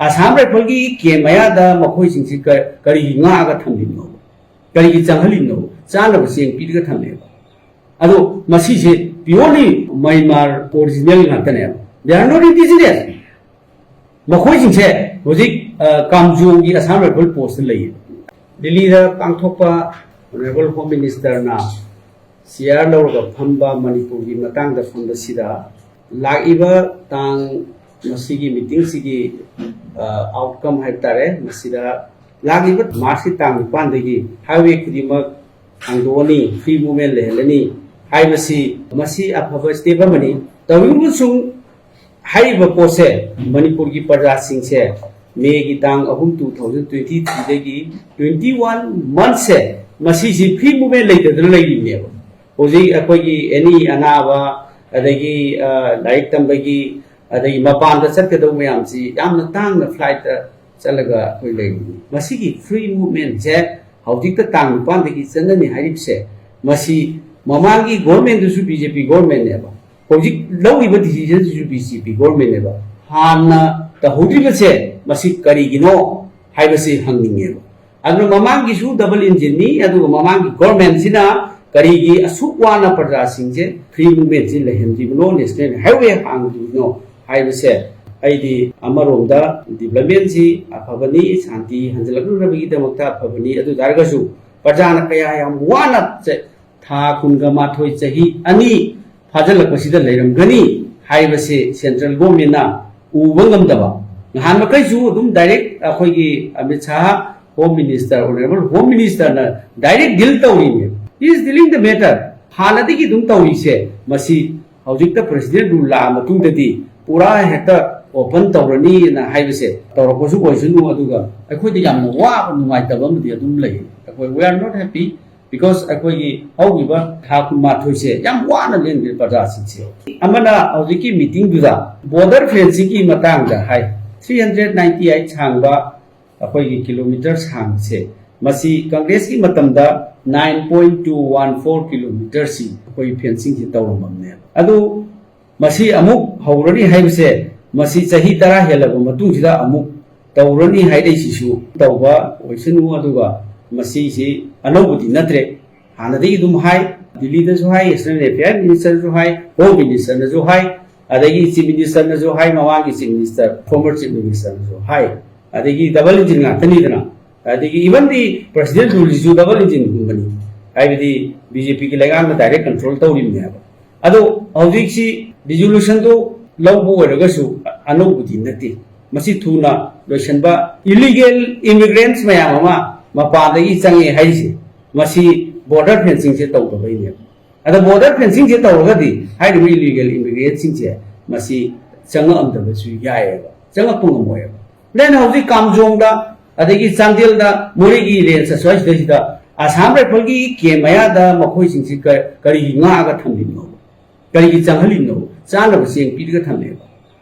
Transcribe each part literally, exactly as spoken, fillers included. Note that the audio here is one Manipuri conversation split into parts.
ꯑꯁꯥꯝ ꯔꯥꯏꯐꯜꯒꯤ ꯀꯦꯝ ꯃꯌꯥꯗ ꯃꯈꯣꯏꯁꯤꯡꯁꯤ ꯀ-, ꯀꯔꯤꯒꯤ ꯉꯥꯛꯑꯒ ꯊꯝꯂꯤꯕꯅꯣ? ꯀꯔꯤꯒꯤ ꯆꯪꯍꯜꯂꯤꯕꯅꯣ? ꯆꯥꯅꯕ ꯆꯦꯡ ꯄꯤꯔꯒ ꯊꯝꯃꯦꯕ꯫ ꯑꯗꯣ ꯃꯁꯤꯁꯦ purely ꯃ꯭ꯌꯥꯟꯃꯥꯔ original ꯉꯥꯛꯇꯅꯦꯕ꯫ They are not indigenous. ꯃꯈꯣꯏꯁꯤꯡꯁꯦ ꯍꯧꯖꯤꯛ, ꯑ, ꯀꯥꯝꯖꯣꯡꯒꯤ ꯑꯁꯥꯝ ꯔꯥꯏꯐꯜ ꯄꯣꯁꯇ ꯂꯩꯌꯦ꯫ ꯗꯤꯜꯂꯤꯗ ꯄꯥꯡꯊꯣꯛꯄ ꯑꯣꯅꯔꯦꯕꯜ ꯍꯣꯝ ꯃꯤꯅꯤꯁꯇꯔꯅ ꯆꯤꯌꯥꯔ ꯂꯧꯔꯒ ꯐꯝꯕ ꯃꯅꯤꯄꯨꯔꯒꯤ ꯃꯇꯥꯡꯗ ꯐꯝꯕꯁꯤꯗ ꯂꯥꯛꯏꯕ ꯇꯥꯡ, ꯃꯁꯤꯒꯤ ꯃꯤꯇꯤꯡꯁꯤꯒꯤ, ꯑ, ꯑꯥꯎꯠꯀꯝ ꯍꯥꯏꯕ ꯇꯥꯔꯦ, ꯃꯁꯤꯗ ꯂꯥꯛꯂꯤꯕ ꯃꯥꯔꯆꯀꯤ ꯇꯥꯡ ꯅꯤꯄꯥꯟꯗꯒꯤ ꯍꯥꯏꯋꯦ ꯈꯨꯗꯤꯡꯃꯛ ꯍꯥꯡꯗꯣꯛꯑꯅꯤ, ꯐ꯭ꯔꯤ ꯃꯨꯚꯃꯦꯟ ꯂꯩꯍꯜꯂꯅꯤ ꯍꯥꯏꯕꯁꯤ, ꯃꯁꯤ ꯑꯐꯕ ꯁ꯭ꯇꯦꯞ ꯑꯃꯅꯤ꯫ ꯇꯧꯏꯒꯨꯝꯕꯁꯨꯡ ꯍꯥꯏꯔꯤꯕ ꯄꯣꯠꯁꯦ ꯃꯅꯤꯄꯨꯔꯒꯤ ꯄ꯭ꯔꯖꯥꯁꯤꯡꯁꯦ ꯃꯦꯒꯤ ꯇꯥꯡ ꯑꯍꯨꯝ, two thousand twenty threeꯗꯒꯤ twenty one monthꯁꯦ ꯃꯁꯤꯁꯤ ꯐ꯭ꯔꯤ ꯃꯨꯚꯃꯦꯟ ꯂꯩꯇꯗꯅ ꯂꯩꯔꯤꯕꯅꯦꯕ꯫ ꯍꯧꯖꯤꯛ ꯑꯩꯈꯣꯏꯒꯤ ꯑꯦꯅꯤ ꯑꯅꯥꯕ, ꯑꯗꯒꯤ, ꯑ, ꯂꯥꯏꯔꯤꯛ ꯇꯝꯕꯒꯤ, ꯑꯗꯒꯤ ꯃꯄꯥꯟꯗ ꯆꯠꯀꯗꯧꯕ ꯃꯌꯥꯝꯁꯤ ꯌꯥꯝꯅ ꯇꯥꯡꯅ ꯐ꯭ꯂꯥꯏꯠꯇ ꯆꯠꯂꯒ ꯑꯩꯈꯣꯏ ꯂꯩꯔꯤꯅꯤ꯫ ꯃꯁꯤꯒꯤ ꯐ꯭ꯔꯤ ꯃꯨꯚꯃꯦꯟꯁꯦ ꯍꯧꯖꯤꯛꯇ ꯇꯥꯡ ꯅꯤꯄꯥꯟꯗꯒꯤ ꯆꯠꯅꯅꯤ ꯍꯥꯏꯔꯤꯕꯁꯦ, ꯃꯁꯤ ꯃꯃꯥꯡꯒꯤ ꯒꯣꯔꯃꯦꯟꯗꯨꯁꯨ ꯕꯤ ꯖꯦ ꯄꯤ ꯒꯣꯔꯃꯦꯟꯅꯦꯕ, ꯍꯧꯖꯤꯛ ꯂꯧꯔꯤꯕ ꯗꯤꯁꯤꯖꯟꯁꯤꯁꯨ ꯕꯤ ꯖꯦ ꯄꯤ ꯒꯣꯔꯃꯦꯟꯅꯦꯕ꯫ ꯍꯥꯟꯅ ꯇꯧꯍꯧꯗ꯭ꯔꯤꯕꯁꯦ ꯃꯁꯤ ꯀꯔꯤꯒꯤꯅꯣ ꯍꯥꯏꯕꯁꯤ ꯍꯪꯅꯤꯡꯉꯦꯕ꯫ ꯑꯗꯨꯅ ꯃꯃꯥꯡꯒꯤꯁꯨ ꯗꯕꯜ ꯏꯟꯖꯤꯟꯅꯤ, ꯑꯗꯨꯒ ꯃꯃꯥꯡꯒꯤ ꯒꯣꯔꯃꯦꯟꯁꯤꯅ ꯀꯔꯤꯒꯤ ꯑꯁꯨꯛ ꯋꯥꯅ ꯄ꯭ꯔꯖꯥꯁꯤꯡꯁꯦ ꯐ꯭ꯔꯤ ꯃꯨꯚꯃꯦꯟꯁꯤ ꯂꯩꯍꯟꯗ꯭ꯔꯤꯕꯅꯣ, ꯅꯦꯁꯅꯦꯜ ꯍꯥꯏꯋꯦ ꯍꯥꯡꯗ꯭ꯔꯤꯕꯅꯣ ꯍꯥꯏꯕꯁꯦ ꯑꯩꯗꯤ ꯑꯃꯔꯣꯝꯗ ꯗꯤꯕ꯭ꯂꯞꯃꯦꯟꯁꯤ ꯑꯐꯕꯅꯤ, ꯁꯥꯟꯇꯤ ꯍꯟꯖꯤꯜꯂꯛꯅꯕꯒꯤꯗꯃꯛꯇ ꯑꯐꯕꯅꯤ, ꯑꯗꯨ ꯇꯥꯔꯒꯁꯨ ꯄ꯭ꯔꯖꯥꯅ ꯀꯌꯥ ꯌꯥꯝ ꯋꯥꯅ ꯆ-, ꯊꯥ ꯀꯨꯟꯒ ꯃꯥꯊꯣꯏ, ꯆꯍꯤ ꯑꯅꯤ ꯐꯥꯖꯤꯜꯂꯛꯄꯁꯤꯗ ꯂꯩꯔꯝꯒꯅꯤ ꯍꯥꯏꯕꯁꯦ ꯁꯦꯟꯇ꯭ꯔꯦꯜ ꯒꯣꯔꯃꯦꯟꯅ ꯎꯕ ꯉꯝꯗꯕ꯫ ꯅꯍꯥꯟ ꯃꯈꯩꯁꯨ ꯑꯗꯨꯝ ꯗꯥꯏꯔꯦꯛ ꯑꯩꯈꯣꯏꯒꯤ Amit Shah home minister, honourable home ꯃꯤꯅꯤꯁꯇꯔꯅ ꯗꯥꯏꯔꯦꯛ ꯗꯤꯜ ꯇꯧꯔꯤꯅꯦ꯫ He is dealing the matter꯫ ꯍꯥꯟꯅꯗꯒꯤ ꯑꯗꯨꯝ ꯇꯧꯔꯤꯁꯦ ꯃꯁꯤ ꯍꯧꯖꯤꯛꯇ ꯄ꯭ꯔꯦꯁꯤꯗꯦꯟ ꯔꯨꯜ ꯂꯥꯛꯑ ꯃꯇꯨꯡꯗꯗꯤ ꯄꯨꯔꯥ ꯍꯦꯛꯇ ꯑꯣꯄꯟ ꯇꯧꯔꯅꯤꯅ ꯍꯥꯏꯕꯁꯦ ꯇꯧꯔꯛꯄꯁꯨ ꯑꯣꯏꯁꯅꯨ꯫ ꯑꯗꯨꯒ ꯑꯩꯈꯣꯏꯗ ꯌꯥꯝꯅ ꯋꯥꯕ, ꯅꯨꯡꯉꯥꯏꯇꯕ ꯑꯃꯗꯤ ꯑꯗꯨꯝ ꯂꯩ꯫ ꯑꯩꯈꯣꯏ, we are not happy because ꯑꯩꯈꯣꯏꯒꯤ ꯍꯧꯈꯤꯕ ꯊꯥ ꯀꯨꯟꯃꯥꯊꯣꯏꯁꯦ ꯌꯥꯝ ꯋꯥꯅ ꯂꯦꯟꯈ꯭ꯔꯦ ꯄ꯭ꯔꯖꯥꯁꯤꯡꯁꯦ꯫ ꯑꯃꯅ ꯍꯧꯖꯤꯛꯀꯤ ꯃꯤꯇꯤꯡꯗꯨꯗ ꯕꯣꯔꯗꯔ ꯐꯦꯟꯁꯤꯡꯒꯤ ꯃꯇꯥꯡꯗ ꯍꯥꯏ, three hundred ninety eight ꯁꯥꯡꯕ ꯑꯩꯈꯣꯏꯒꯤ ꯀꯤꯂꯣꯃꯤꯇꯔ ꯁꯥꯡꯕꯁꯦ, ꯃꯁꯤ ꯀꯪꯒ꯭ꯔꯦꯁꯀꯤ ꯃꯇꯝꯗ nine point two one four ꯀꯤꯂꯣꯃꯤꯇꯔꯁꯤ ꯑꯩꯈꯣꯏ ꯐꯦꯟꯁꯤꯡꯁꯤ ꯇꯧꯔꯝꯃꯕꯅꯦꯕ꯫ ꯑꯗꯨ ꯃꯁꯤ ꯑꯃꯨꯛ ꯍꯧꯔꯅꯤ ꯍꯥꯏꯕꯁꯦ ꯃꯁꯤ ꯆꯍꯤ ꯇꯔꯥ ꯍꯦꯜꯂꯕ ꯃꯇꯨꯡꯁꯤꯗ ꯑꯃꯨꯛ ꯇꯧꯔꯅꯤ ꯍꯥꯏꯔꯛꯏꯁꯤꯁꯨ ꯇꯧꯕ ꯑꯣꯏꯁꯅꯨ꯫ ꯑꯗꯨꯒ ꯃꯁꯤꯁꯤ ꯑꯅꯧꯕꯗꯤ ꯅꯠꯇ꯭ꯔꯦ, ꯍꯥꯟꯅꯗꯒꯤ ꯑꯗꯨꯝ ꯍꯥꯏ, ꯗꯤꯜꯂꯤꯗꯁꯨ ꯍꯥꯏ, ꯑꯦꯁꯤꯁꯇꯦꯟ ꯑꯦꯐꯤꯌꯔ ꯃꯤꯅꯤꯁꯇꯔꯁꯨ ꯍꯥꯏ, ꯍꯣꯝ ꯃꯤꯅꯤꯁꯇꯔꯅꯁꯨ ꯍꯥꯏ, ꯑꯗꯒꯤ ꯆꯤꯐ ꯃꯤꯅꯤꯁꯇꯔꯅꯁꯨ ꯍꯥꯏ, ꯃꯃꯥꯡꯒꯤ ꯆꯤꯐ ꯃꯤꯅꯤꯁꯇꯔ, ꯐꯣꯔꯃꯔ ꯆꯤꯐ ꯃꯤꯅꯤꯁꯇꯔꯅꯁꯨ ꯍꯥꯏ꯫ ꯑꯗꯒꯤ ꯗꯕꯜ ꯏꯟꯖꯤꯟ ꯉꯥꯛꯇꯅꯤꯗꯅ꯫ ꯑꯗꯒꯤ even the president ruleꯁꯤꯁꯨ ꯗꯕꯜ ꯏꯟꯖꯤꯟꯒꯨꯝꯕꯅꯤ, ꯍꯥꯏꯕꯗꯤ ꯕꯤ ꯖꯦ ꯄꯤꯒꯤ ꯂꯩꯉꯥꯛꯅ ꯗꯥꯏꯔꯦꯛ ꯀꯟꯇ꯭ꯔꯣꯜ ꯇꯧꯔꯤꯕꯅꯦꯕ꯫ ꯑꯗꯣ ꯍꯧꯖꯤꯛꯁꯤ ꯔꯤꯖꯣꯂꯨꯁꯟꯗꯣ ꯂꯧꯕ ꯑꯣꯏꯔꯒꯁꯨ ꯑꯅꯧꯕꯗꯤ ꯅꯠꯇꯦ꯫ ꯃꯁꯤ ꯊꯨꯅ ꯂꯣꯏꯁꯤꯟꯕ, ꯏꯂꯤꯒꯦꯜ ꯏꯃꯤꯒ꯭ꯔꯦꯟꯠꯁ ꯃꯌꯥꯝ ꯑꯃ ꯃꯄꯥꯟꯗꯒꯤ ꯆꯪꯉꯦ ꯍꯥꯏꯔꯤꯁꯦ, ꯃꯁꯤ ꯕꯣꯔꯗꯔ ꯐꯦꯟꯁꯤꯡꯁꯦ ꯇꯧꯗꯕꯩꯅꯦꯕ꯫ ꯑꯗ ꯕꯣꯔꯗꯔ ꯐꯦꯟꯁꯤꯡꯁꯦ ꯇꯧꯔꯒꯗꯤ ꯍꯥꯏꯔꯤꯕ ꯏꯂꯤꯒꯦꯜ ꯏꯃꯤꯒ꯭ꯔꯦꯟꯠꯁꯤꯡꯁꯦ ꯃꯁꯤ ꯆꯪꯉꯛꯑꯝꯗꯕꯁꯨ ꯌꯥꯏꯑꯕ, ꯆꯪꯉꯛꯄ ꯉꯝꯃꯣꯏꯕ꯫ ꯂꯩꯅ ꯍꯧꯖꯤꯛ ꯀꯥꯝꯖꯣꯡꯗ ꯑꯗꯒꯤ ꯆꯥꯟꯗꯦꯜꯗ ꯃꯣꯔꯦꯒꯤ ꯔꯦꯟꯖ ꯑꯁ꯭ꯋꯥꯏꯁꯤꯗꯩꯁꯤꯗ ꯑꯁꯥꯝ ꯔꯥꯏꯐꯜꯒꯤ ꯀꯦꯝ ꯃꯌꯥꯗ ꯃꯈꯣꯏꯁꯤꯡꯁꯤ ꯀ-, ꯀꯔꯤꯒꯤ ꯉꯥꯛꯑꯒ ꯊꯝꯂꯤꯕꯅꯣ? ꯀꯔꯤꯒꯤ ꯆꯪꯍꯜꯂꯤꯕꯅꯣ? ꯆꯥꯅꯕ ꯆꯦꯡ ꯄꯤꯔꯒ ꯊꯝꯃꯦꯕ꯫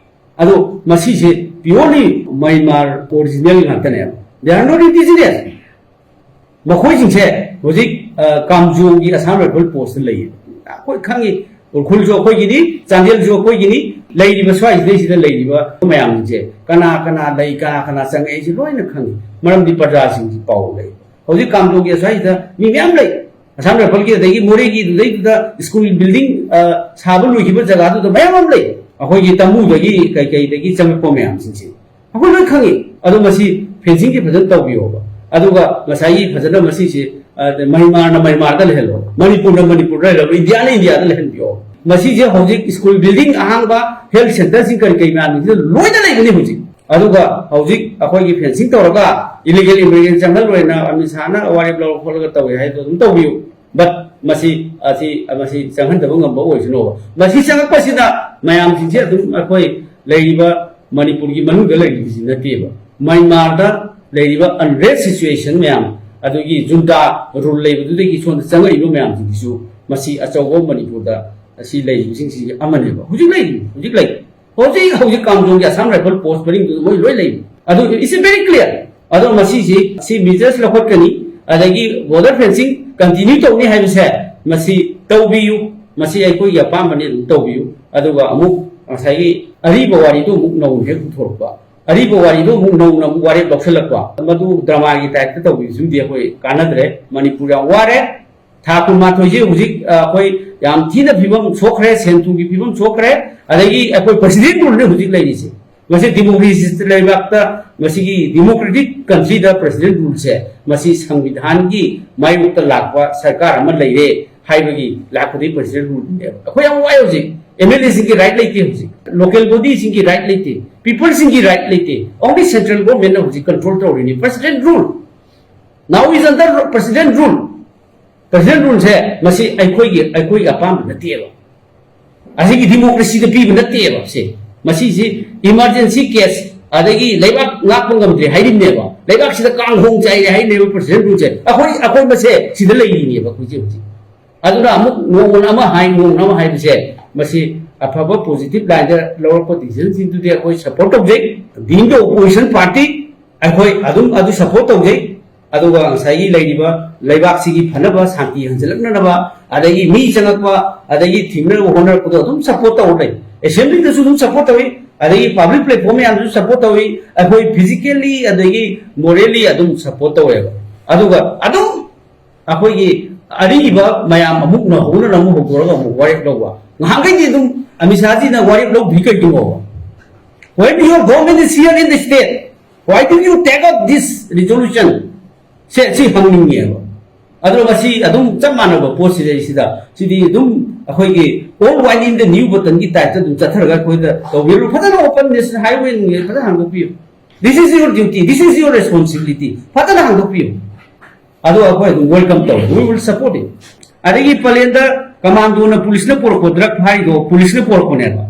ꯑꯗꯣ ꯃꯁꯤꯁꯦ purely ꯃꯌꯥꯟꯃꯥꯔ ꯑꯣꯔꯤꯖꯤꯅꯦꯜ ꯉꯥꯛꯇꯅꯦꯕ꯫ They are not indigenous. ꯃꯈꯣꯏꯁꯤꯡꯁꯦ ꯍꯧꯖꯤꯛ, ꯑ, ꯀꯥꯝꯖꯣꯡꯒꯤ ꯑꯁꯥꯝ ꯔꯥꯏꯐꯜ ꯄꯣꯁꯇ ꯂꯩꯌꯦ꯫ ꯑꯩꯈꯣꯏ ꯈꯪꯉꯤ, ꯎꯈ꯭ꯔꯨꯜꯁꯨ ꯑꯩꯈꯣꯏꯒꯤꯅꯤ, ꯆꯥꯟꯗꯦꯜꯁꯨ ꯑꯩꯈꯣꯏꯒꯤꯅꯤ, ꯂꯩꯔꯤꯕ ꯁ꯭ꯋꯥꯏꯁꯤꯗꯩꯁꯤꯗ ꯂꯩꯔꯤꯕ ꯃꯌꯥꯝꯁꯤꯡꯁꯦ ꯀꯅꯥ ꯀꯅꯥ ꯂꯩ, ꯀꯅꯥ ꯀꯅꯥ ꯆꯪꯉꯛꯏꯁꯦ ꯂꯣꯏꯅ ꯈꯪꯉꯤ, ꯃꯔꯝꯗꯤ ꯄ꯭ꯔꯖꯥꯁꯤꯡꯁꯤ ꯄꯥꯎ ꯂꯩ꯫ ꯍꯧꯖꯤꯛ ꯀꯥꯝꯖꯣꯡꯒꯤ ꯑꯁ꯭ꯋꯥꯏꯁꯤꯗ ꯃꯤ ꯃꯌꯥꯝ ꯂꯩ, ꯑꯁꯥꯝ ꯔꯥꯏꯐꯜꯒꯤ, ꯑꯗꯒꯤ ꯃꯣꯔꯦꯒꯤ ꯑꯗꯨꯗꯩꯗꯨꯗ ꯁ꯭ꯀꯨꯜ ꯕꯤꯜꯗꯤꯡ, ꯑ, ꯁꯥꯕ ꯂꯣꯏꯈꯤꯕ ꯖꯒꯥꯗꯨꯗ ꯃꯌꯥꯝ ꯑꯃ ꯂꯩ꯫ ꯑꯩꯈꯣꯏꯒꯤ ꯇꯥꯃꯨꯗꯒꯤ ꯀꯩꯀꯩꯗꯒꯤ ꯆꯪꯉꯛꯄ ꯃꯌꯥꯝꯁꯤꯡꯁꯦ ꯑꯩꯈꯣꯏ ꯂꯣꯏ ꯈꯪꯉꯤ꯫ ꯑꯗꯣ ꯃꯁꯤ ꯐꯦꯟꯁꯤꯡꯁꯦ ꯐꯖꯅ ꯇꯧꯕꯤꯌꯣꯕ꯫ ꯑꯗꯨꯒ ꯉꯁꯥꯏꯒꯤ ꯐꯖꯅ ꯃꯁꯤꯁꯦ, ꯑ, ꯃꯍꯩꯃꯥꯔꯅ ꯃꯍꯩꯃꯥꯔꯗ ꯂꯩꯍꯜꯂꯣ, ꯃꯅꯤꯄꯨꯔꯅ ꯃꯅꯤꯄꯨꯔꯗ ꯂꯩꯍꯜꯂꯣ, ꯏꯟꯗꯤꯌꯥꯅ ꯏꯟꯗꯤꯌꯥꯗ ꯂꯩꯍꯟꯕꯤꯌꯣ꯫ ꯃꯁꯤꯁꯦ ꯍꯧꯖꯤꯛ ꯁ꯭ꯀꯨꯜ ꯕꯤꯜꯗꯤꯡ ꯑꯍꯥꯡꯕ, ꯍꯦꯜꯊ ꯁꯦꯟꯇꯔꯁꯤꯡ ꯀꯔꯤ ꯀꯔꯤ ꯃꯌꯥꯝꯁꯤꯡꯁꯤꯗ ꯂꯣꯏꯅ ꯂꯩꯕꯅꯤ ꯍꯧꯖꯤꯛ꯫ ꯑꯗꯨꯒ ꯍꯧꯖꯤꯛ ꯑꯩꯈꯣꯏꯒꯤ ꯐꯦꯟꯁꯤꯡ ꯇꯧꯔꯒ ꯏꯂꯤꯒꯦꯜ ꯏꯃꯤꯒ꯭ꯔꯦꯟ ꯆꯪꯍꯜꯂꯣꯏꯅ ꯑꯃꯤꯠ ꯁꯥꯍꯅ ꯋꯥꯔꯦꯞ ꯂꯧꯔ ꯈꯣꯠꯂꯒ ꯇꯧꯋꯦ ꯍꯥꯏꯗꯣ ꯑꯗꯨꯝ ꯇꯧꯕꯤꯌꯨ꯫ But ꯃꯁꯤ, ꯑꯁꯤ, ꯃꯁꯤ ꯆꯪꯍꯟꯗꯕ ꯉꯝꯕ ꯑꯣꯏꯁꯅꯨꯕ꯫ ꯃꯁꯤ ꯆꯪꯉꯛꯄꯁꯤꯗ ꯃꯌꯥꯝꯁꯤꯡꯁꯦ ꯑꯗꯨꯝ ꯑꯩꯈꯣꯏ ꯂꯩꯔꯤꯕ ꯃꯅꯤꯄꯨꯔꯒꯤ ꯃꯅꯨꯡꯗ ꯂꯩꯔꯤꯕꯁꯤ ꯅꯠꯇꯦꯕ꯫ ꯃ꯭ꯌꯥꯟꯃꯥꯔꯗ ꯂꯩꯔꯤꯕ ꯑꯟꯔꯦꯁ ꯁꯤꯆꯨꯋꯦꯁꯟ ꯃꯌꯥꯝ, ꯑꯗꯨꯒꯤ ꯖꯨꯟꯇꯥ ꯔꯨꯜ ꯂꯩꯕꯗꯨꯗꯒꯤ ꯁꯣꯝꯗ ꯆꯪꯉꯛꯏꯕ ꯃꯌꯥꯝꯁꯤꯡꯁꯤꯁꯨ ꯃꯁꯤ ꯑꯆꯧꯕ ꯃꯅꯤꯄꯨꯔꯗ ꯑꯁꯤ ꯂꯩꯔꯤꯕꯁꯤꯡꯁꯤ ꯑꯃꯅꯦꯕ꯫ ꯍꯧꯖꯤꯛ ꯂꯩꯔꯤ, ꯍꯧꯖꯤꯛ ꯂꯩ꯫ ꯍꯧꯖꯤꯛ, ꯍꯧꯖꯤꯛ ꯀꯥꯝꯖꯣꯡꯒꯤ ꯑꯁꯥꯝ ꯔꯥꯏꯐꯜ ꯄꯣꯁ ꯄꯔꯤꯡꯗꯨꯗ ꯃꯣꯏ ꯂꯣꯏ ꯂꯩ꯫ ꯑꯗꯨ it's very clear꯫ ꯑꯗꯣ ꯃꯁꯤꯁꯤ, ꯁꯤ ꯃꯤꯖꯔꯁ ꯂꯧꯈꯠꯀꯅꯤ, ꯑꯗꯒꯤ ꯕꯣꯔꯗꯔ ꯐꯦꯟꯁꯤꯡ ꯀꯟꯇꯤꯅ꯭ꯌꯨ ꯇꯧꯅꯤ ꯍꯥꯏꯕꯁꯦ ꯃꯁꯤ ꯇꯧꯕꯤꯌꯨ, ꯃꯁꯤ ꯑꯩꯈꯣꯏꯒꯤ ꯑꯄꯥꯝꯕꯅꯤ, ꯑꯗꯨꯝ ꯇꯧꯕꯤꯌꯨ꯫ ꯑꯗꯨꯒ ꯑꯃꯨꯛ ꯉꯁꯥꯏꯒꯤ ꯑꯔꯤꯕ ꯋꯥꯔꯤꯗꯨ ꯑꯃꯨꯛ ꯅꯧꯅ ꯍꯦꯛ ꯄꯨꯊꯣꯔꯛꯄ, ꯑꯔꯤꯕ ꯋꯥꯔꯤꯗꯨ ꯑꯃꯨꯛ ꯅꯧꯅ ꯑꯃꯨꯛ ꯋꯥꯔꯦꯞ ꯂꯧꯁꯤꯜꯂꯛꯄ, ꯃꯗꯨ ꯗ꯭ꯔꯃꯥꯒꯤ ꯇꯥꯏꯞꯇ ꯇꯧꯕꯤꯕꯁꯤꯃꯗꯤ ꯑꯩꯈꯣꯏ ꯀꯥꯟꯅꯗ꯭ꯔꯦ꯫ ꯃꯅꯤꯄꯨꯔ ꯌꯥꯝ ꯋꯥꯔꯦ꯫ ꯊꯥ ꯀꯨꯟꯃꯥꯊꯣꯏꯁꯦ ꯍꯧꯖꯤꯛ, ꯑ, ꯑꯩꯈꯣꯏ ꯌꯥꯝ ꯊꯤꯅ ꯐꯤꯕꯝ ꯁꯣꯛꯈ꯭ꯔꯦ, ꯁꯦꯟ ꯊꯨꯝꯒꯤ ꯐꯤꯕꯝ ꯁꯣꯛꯈ꯭ꯔꯦ, ꯑꯗꯒꯤ ꯑꯩꯈꯣꯏ president ruleꯅꯦ ꯍꯧꯖꯤꯛ ꯂꯩꯔꯤꯁꯦ꯫ ꯃꯁꯤ democracy ꯂꯩꯕꯥꯛꯇ ꯃꯁꯤꯒꯤ democratic countryꯗ president ruleꯁꯦ ꯃꯁꯤ ꯁꯪꯕꯤꯙꯥꯟꯒꯤ ꯃꯥꯌꯣꯛꯇ ꯂꯥꯛꯄ ꯁꯔꯀꯥꯔ ꯑꯃ ꯂꯩꯔꯦ ꯍꯥꯏꯕꯒꯤ ꯂꯥꯛꯄꯗꯒꯤ president ruleꯅꯦꯕ꯫ ꯑꯩꯈꯣꯏ ꯌꯥꯝ ꯋꯥꯏ ꯍꯧꯖꯤꯛ꯫ MLAꯁꯤꯡꯒꯤ right ꯂꯩꯇꯦ ꯍꯧꯖꯤꯛ꯫ Local bodyꯁꯤꯡꯒꯤ right ꯂꯩꯇꯦ꯫ Peopleꯁꯤꯡꯒꯤ right ꯂꯩꯇꯦ꯫ Only central governmentꯅ ꯍꯧꯖꯤꯛ control ꯇꯧꯔꯤꯅꯤ꯫ President rule꯫ Now is under president rule꯫ President ruleꯁꯦ ꯃꯁꯤ ꯑꯩꯈꯣꯏꯒꯤ, ꯑꯩꯈꯣꯏꯒꯤ ꯑꯄꯥꯝꯕ ꯅꯠꯇꯦꯕ꯫ ꯑꯁꯤꯒꯤ democracyꯗ ꯄꯤꯕ ꯅꯠꯇꯦꯕ ꯁꯦ꯫ ꯃꯁꯤꯁꯤ emergency case, ꯑꯗꯒꯤ ꯂꯩꯕꯥꯛ ꯉꯥꯛꯄ ꯉꯝꯗ꯭ꯔꯦ ꯍꯥꯏꯔꯤꯕꯅꯦꯕ꯫ ꯂꯩꯕꯥꯛꯁꯤꯗ ꯀꯥꯡꯍꯣꯡ ꯆꯥꯏꯔꯦ ꯍꯥꯏꯔꯤꯅꯦꯕ president ruleꯁꯦ꯫ ꯑꯩꯈꯣꯏ, ꯑꯩꯈꯣꯏ ꯃꯁꯦ ꯁꯤꯗ ꯂꯩꯔꯤꯅꯦꯕ ꯑꯩꯈꯣꯏꯁꯦ ꯍꯧꯖꯤꯛ꯫ ꯑꯗꯨꯅ ꯑꯃꯨꯛ ꯅꯣꯡꯃꯅ ꯑꯃ ꯍꯥꯏ, ꯅꯣꯡꯃꯅ ꯑꯃ ꯍꯥꯏꯕꯁꯦ, ꯃꯁꯤ ꯑꯐꯕ positive lineꯗ ꯂꯧꯔꯛꯄ decisionꯁꯤꯡꯗꯨꯗꯤ ꯑꯩꯈꯣꯏ support ꯇꯧꯖꯩ꯫ Being the opposition party, ꯑꯩꯈꯣꯏ ꯑꯗꯨꯝ ꯑꯗꯨ support ꯇꯧꯖꯩ꯫ ꯑꯗꯨꯒ ꯉꯁꯥꯏꯒꯤ ꯂꯩꯔꯤꯕ ꯂꯩꯕꯥꯛꯁꯤꯒꯤ ꯐꯅꯕ, ꯁꯥꯟꯇꯤ ꯍꯟꯖꯤꯜꯂꯛꯅꯅꯕ, ꯑꯗꯒꯤ ꯃꯤ ꯆꯪꯉꯛꯄ, ꯑꯗꯒꯤ ꯊꯤꯡꯅꯕ ꯍꯣꯠꯅꯔꯛꯄꯗꯣ ꯑꯗꯨꯝ support ꯇꯧꯔ ꯂꯩ꯫ Assemblyꯗꯁꯨ ꯑꯗꯨꯝ support ꯇꯧꯏ, ꯑꯗꯒꯤ public platform ꯃꯌꯥꯝꯗꯁꯨ support ꯇꯧꯏ꯫ ꯑꯩꯈꯣꯏ physically, ꯑꯗꯒꯤ morally ꯑꯗꯨꯝ support ꯇꯧꯋꯦꯕ꯫ ꯑꯗꯨꯒ ꯑꯗꯨꯝ ꯑꯩꯈꯣꯏꯒꯤ ꯑꯔꯤꯕ ꯃꯌꯥꯝ ꯑꯃꯨꯛ ꯅꯧꯍꯧꯅꯅ ꯑꯃꯨꯛ ꯍꯧꯗꯣꯔꯒ ꯑꯃꯨꯛ ꯋꯥꯔꯦꯞ ꯂꯧꯕ꯫ ꯉꯍꯥꯟꯈꯩꯗꯤ ꯑꯗꯨꯝ ꯑꯃꯤꯠ ꯁꯥꯍꯖꯤꯅ ꯋꯥꯔꯦꯞ ꯂꯧꯗ꯭ꯔꯤ ꯀꯩꯒꯤꯅꯣꯕ? When your government is here in the state, why do you take up this resolution? ꯁꯦ, ꯁꯤ ꯍꯪꯅꯤꯡꯉꯦꯕ꯫ ꯑꯗꯨꯅ ꯃꯁꯤ ꯑꯗꯨꯝ ꯆꯞ ꯃꯥꯟꯅꯕ ꯄꯣꯠꯁꯤꯗꯩꯁꯤꯗ, ꯁꯤꯗꯤ ꯑꯗꯨꯝ ꯑꯩꯈꯣꯏꯒꯤ old wine in the new bottleꯒꯤ typeꯇ ꯑꯗꯨꯝ ꯆꯠꯊꯔꯒ ꯑꯩꯈꯣꯏꯗ ꯇꯧꯕꯤꯔꯣ꯫ ꯐꯖꯅ open national highway ꯅꯨꯡꯉꯦ ꯐꯖꯅ ꯍꯥꯡꯗꯣꯛꯄꯤꯌꯨ꯫ This is your duty, this is your responsibility. ꯐꯖꯅ ꯍꯥꯡꯗꯣꯛꯄꯤꯌꯨ꯫ ꯑꯗꯣ ꯑꯩꯈꯣꯏ ꯑꯗꯨꯝ welcome ꯇꯧꯋꯦ, we will support it. ꯑꯗꯒꯤ ꯄꯂꯦꯟꯗ commandoꯅ, policeꯅ ꯄꯨꯔꯛꯄ drug ꯐꯥꯔꯤꯗꯣ policeꯅ ꯄꯨꯔꯛꯄꯅꯦꯕ꯫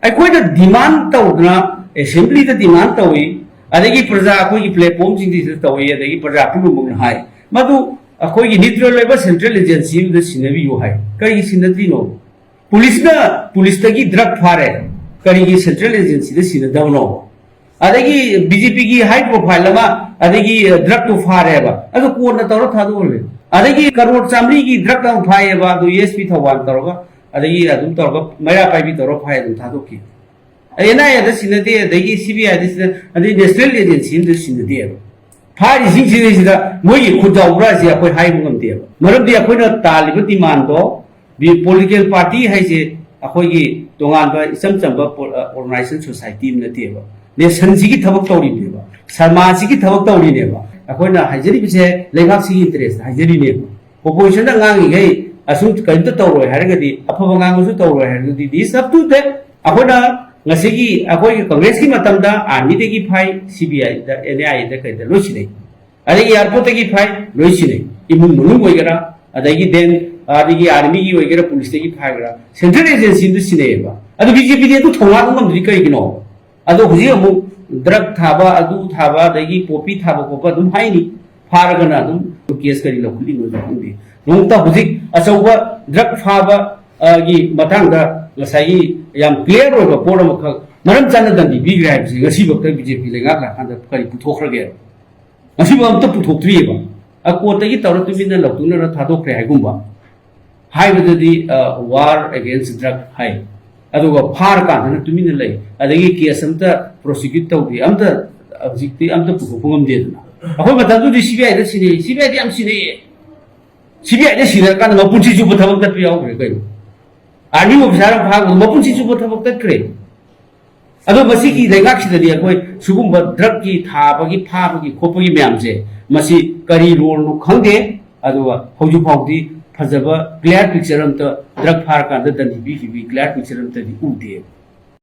ꯑꯩꯈꯣꯏꯅ demand ꯇꯧꯗꯅ assemblyꯗ demand ꯇꯧꯏ, ꯑꯗꯒꯤ ꯄ꯭ꯔꯖꯥ ꯑꯩꯈꯣꯏꯒꯤ platformꯁꯤꯡꯁꯤꯗ ꯇꯧꯏ, ꯑꯗꯒꯤ ꯄ꯭ꯔꯖꯥ ꯄꯨꯝꯅꯃꯛꯅ ꯍꯥꯏ꯫ ꯃꯗꯨ ꯑꯩꯈꯣꯏꯒꯤ neutral ꯑꯣꯏꯕ central agency ꯑꯃꯗ ꯁꯤꯟꯅꯕꯤꯌꯨ ꯍꯥꯏ꯫ ꯀꯔꯤꯒꯤ ꯁꯤꯟꯅꯗ꯭ꯔꯤꯅꯣ? Policeꯅ policeꯇꯒꯤ drug ꯐꯥꯔꯦ, ꯀꯔꯤꯒꯤ central agencyꯗ ꯁꯤꯟꯅꯗꯕꯅꯣ? ꯑꯗꯒꯤ BJPꯒꯤ high profile ꯑꯃ, ꯑꯗꯒꯤ drugꯇꯨ ꯐꯥꯔꯦꯕ, ꯑꯗꯨ ꯀꯣꯟꯅ ꯇꯧꯔ ꯊꯥꯗꯣꯛꯍꯜꯂꯦ꯫ ꯑꯗꯒꯤ ꯀꯔꯣꯔ ꯆꯥꯃꯔꯤꯒꯤ drug ꯑꯃ ꯐꯥꯏꯌꯦꯕ, ꯑꯗꯨ SP ꯊꯧꯕꯥꯜ ꯇꯧꯔꯒ ꯑꯗꯒꯤ ꯑꯗꯨꯝ ꯇꯧꯔꯒ ꯃꯩꯔꯥ ꯄꯥꯏꯕꯤ ꯇꯧꯔꯒ ꯐꯥꯏ, ꯑꯗꯨꯝ ꯊꯥꯗꯣꯛꯈꯤ꯫ ꯑꯦꯟ ꯑꯥꯏ ꯑꯦꯗ ꯁꯤꯟꯅꯗꯦ, ꯑꯗꯒꯤ ꯁꯤ ꯕꯤ ꯑꯥꯏꯗ ꯁꯤꯟꯅ, ꯑꯗꯩ ꯅꯦꯁꯅꯦꯜ ꯑꯦꯖꯦꯟꯁꯤ ꯑꯃꯗ ꯁꯤꯟꯅꯗꯦꯕ꯫ ꯐꯥꯔꯤꯁꯤꯡꯁꯤꯗꯩꯁꯤꯗ ꯃꯣꯏꯒꯤ ꯈꯨꯠ ꯌꯥꯎꯕ꯭ꯔꯥꯁꯦ ꯑꯩꯈꯣꯏ ꯍꯥꯏꯕ ꯉꯝꯗꯦꯕ꯫ ꯃꯔꯝꯗꯤ ꯑꯩꯈꯣꯏꯅ ꯇꯥꯜꯂꯤꯕ ꯗꯤꯃꯥꯟꯗꯣ, ꯄꯣꯂꯤꯇꯤꯀꯦꯜ ꯄꯥꯔꯇꯤ ꯍꯥꯏꯁꯦ ꯑꯩꯈꯣꯏꯒꯤ ꯇꯣꯉꯥꯟꯕ ꯏꯆꯝ ꯆꯝꯕ ꯑꯣꯔꯒꯅꯥꯏꯖꯦꯁꯟ ꯁꯣꯁꯥꯏꯇꯤ ꯑꯃ ꯅꯠꯇꯦꯕ꯫ ꯅꯦꯁꯟꯁꯤꯒꯤ ꯊꯕꯛ ꯇꯧꯔꯤꯅꯦꯕ, ꯁꯃꯥꯖꯁꯤꯒꯤ ꯊꯕꯛ ꯇꯧꯔꯤꯅꯦꯕ꯫ ꯑꯩꯈꯣꯏꯅ ꯍꯥꯏꯖꯔꯤꯕꯁꯦ ꯂꯩꯕꯥꯛꯁꯤꯒꯤ ꯏꯟꯇꯔꯦꯁꯇ ꯍꯥꯏꯖꯔꯤꯅꯦꯕ꯫ ꯑꯣꯄꯣꯖꯤꯁꯟꯗ ꯉꯥꯡꯉꯤꯈꯩ ꯑꯁꯨꯝ ꯀꯔꯤꯝꯇ ꯇꯧꯔꯣꯏ ꯍꯥꯏꯔꯒꯗꯤ, ꯑꯐꯕ ꯉꯥꯡꯕꯁꯨ ꯇꯧꯔꯣꯏ ꯍꯥꯏꯔꯒꯗꯤ, this up to that꯫ ꯑꯩꯈꯣꯏꯅ ꯉꯁꯤꯒꯤ ꯑꯩꯈꯣꯏꯒꯤ ꯀꯪꯒ꯭ꯔꯦꯁꯀꯤ ꯃꯇꯝꯗ ꯑꯥꯔꯃꯤꯗꯒꯤ ꯐꯥꯏ, ꯁꯤ ꯕꯤ ꯑꯥꯏꯗ, ꯑꯦꯟ ꯑꯥꯏ ꯑꯦꯗ ꯀꯩꯗ ꯂꯣꯏ ꯁꯤꯟꯅꯩ꯫ ꯑꯗꯒꯤ ꯑꯦꯌꯥꯔꯄꯣꯔꯠꯇꯒꯤ ꯐꯥꯏ, ꯂꯣꯏ ꯁꯤꯟꯅꯩ꯫ ꯏꯃꯨꯡ ꯃꯅꯨꯡ ꯑꯣꯏꯒꯦꯔꯥ, ꯑꯗꯒꯤ ꯗꯦꯟ ꯑꯗꯒꯤ ꯑꯥꯔꯃꯤꯒꯤ ꯑꯣꯏꯒꯦꯔꯥ, ꯄꯨꯂꯤꯁꯇꯒꯤ ꯐꯥꯏꯒꯦꯔꯥ, ꯁꯦꯟꯇ꯭ꯔꯦꯜ ꯑꯦꯖꯦꯟꯁꯤꯗꯨ ꯁꯤꯟꯅꯩꯌꯦꯕ꯫ ꯑꯗꯣ ꯕꯤ ꯖꯦ ꯄꯤꯗꯤ ꯑꯗꯨ ꯊꯧꯅꯥ ꯑꯗꯨꯝ ꯉꯝꯗ꯭ꯔꯤ ꯀꯩꯒꯤꯅꯣ? ꯑꯗꯣ ꯍꯧꯖꯤꯛ ꯑꯃꯨꯛ ꯗ꯭ꯔꯒ ꯊꯥꯕ, ꯑꯗꯨ ꯊꯥꯕ, ꯑꯗꯒꯤ ꯄꯣꯄꯤ ꯊꯥꯕ ꯈꯣꯠꯄ ꯑꯗꯨꯝ ꯍꯥꯏꯅꯤ꯫ ꯐꯥꯔꯒꯅ ꯑꯗꯨꯝ ꯀꯦꯁ ꯀꯔꯤ ꯂꯧꯈꯠꯂꯤꯅꯣꯁꯨ ꯈꯪꯗꯦ꯫ ꯅꯣꯡꯃꯇ ꯍꯧꯖꯤꯛ ꯑꯆꯧꯕ ꯗ꯭ꯔꯒ ꯐꯥꯕ, ꯑ, ꯒꯤ ꯃꯇꯥꯡꯗ ꯉꯁꯥꯏꯒꯤ ꯌꯥꯝ ꯀ꯭ꯂꯤꯌꯥꯔ ꯑꯣꯏꯕ ꯄꯣꯠ ꯑꯃꯈꯛ ꯃꯔꯝ ꯆꯥꯅ ꯗꯟꯗꯤ ꯄꯤꯈ꯭ꯔꯦ ꯍꯥꯏꯕꯁꯤ ꯉꯁꯤꯐꯥꯎꯗ ꯕꯤ ꯖꯦ ꯄꯤ ꯂꯩꯉꯥꯛ ꯂꯥꯛꯀꯥꯟꯗ ꯀꯔꯤ ꯄꯨꯊꯣꯛꯈ꯭ꯔꯒꯦ? ꯉꯁꯤꯐꯥꯎ ꯑꯝꯇ ꯄꯨꯊꯣꯛꯇ꯭ꯔꯤꯑꯕ꯫ ꯑ, ꯀꯣꯔꯠꯇꯒꯤ ꯇꯧꯔ ꯇꯨꯃꯤꯟꯅ ꯂꯧꯊꯣꯛꯅꯔ ꯊꯥꯗꯣꯛꯈ꯭ꯔꯦ ꯍꯥꯏꯒꯨꯝꯕ꯫ ꯍꯥꯏꯕꯗꯗꯤ, ꯑ, war against drug ꯍꯥꯏ꯫ ꯑꯗꯨꯒ ꯐꯥꯔꯀꯥꯟꯗꯅ ꯇꯨꯃꯤꯟꯅ ꯂꯩ꯫ ꯑꯗꯒꯤ ꯀꯦꯁ ꯑꯝꯇ ꯄ꯭ꯔꯣꯁꯤꯀ꯭ꯌꯨꯠ ꯇꯧꯗꯦ, ꯑꯝꯇ ꯍꯧꯖꯤꯛꯇꯤ ꯑꯝꯇ ꯄꯨꯊꯣꯛꯄ ꯉꯝꯗꯦꯗꯅ꯫ ꯑꯩꯈꯣꯏ ꯃꯇꯝꯗꯨꯗꯤ ꯁꯤ ꯕꯤ ꯑꯥꯏꯗ ꯁꯤꯟꯅꯩ, ꯁꯤ ꯕꯤ ꯑꯥꯏꯗꯤ ꯌꯥꯝ ꯁꯤꯟꯅꯩꯌꯦ꯫ ꯁꯤ ꯕꯤ ꯑꯥꯏꯗ ꯁꯤꯟꯅꯔꯀꯥꯟꯗ ꯃꯄꯨꯟꯁꯤ ꯆꯨꯞꯄ ꯊꯕꯛ ꯇꯠꯄ ꯌꯥꯎꯈ꯭ꯔꯦ ꯀꯩꯅꯣ꯫ ꯑꯥꯔꯃꯤ ꯑꯣꯐꯤꯁꯥꯔ ꯑꯃ ꯐꯥꯕꯗ ꯃꯄꯨꯟꯁꯤ ꯆꯨꯞꯄ ꯊꯕꯛ ꯇꯠꯈ꯭ꯔꯦ꯫ ꯑꯗꯣ ꯃꯁꯤꯒꯤ ꯂꯩꯉꯥꯛꯁꯤꯗꯗꯤ ꯑꯩꯈꯣꯏ ꯁꯤꯒꯨꯝꯕ ꯗ꯭ꯔꯒꯀꯤ ꯊꯥꯕꯒꯤ, ꯐꯥꯕꯒꯤ, ꯈꯣꯠꯄꯒꯤ ꯃꯌꯥꯝꯁꯦ, ꯃꯁꯤ ꯀꯔꯤ ꯔꯣꯜꯅꯣ ꯈꯪꯗꯦ꯫ ꯑꯗꯨꯒ ꯍꯧꯖꯤꯛ ꯐꯥꯎꯗꯤ ꯐꯖꯕ ꯀ꯭ꯂꯤꯌꯥꯔ ꯄꯤꯛꯆꯔ ꯑꯝꯇ, ꯗ꯭ꯔꯒ ꯐꯥꯔꯀꯥꯟꯗ ꯗꯟꯗꯤ ꯄꯤꯈꯤꯕꯒꯤ ꯀ꯭ꯂꯤꯌꯥꯔ ꯄꯤꯛꯆꯔ ꯑꯝꯇꯗꯤ ꯎꯗꯦ꯫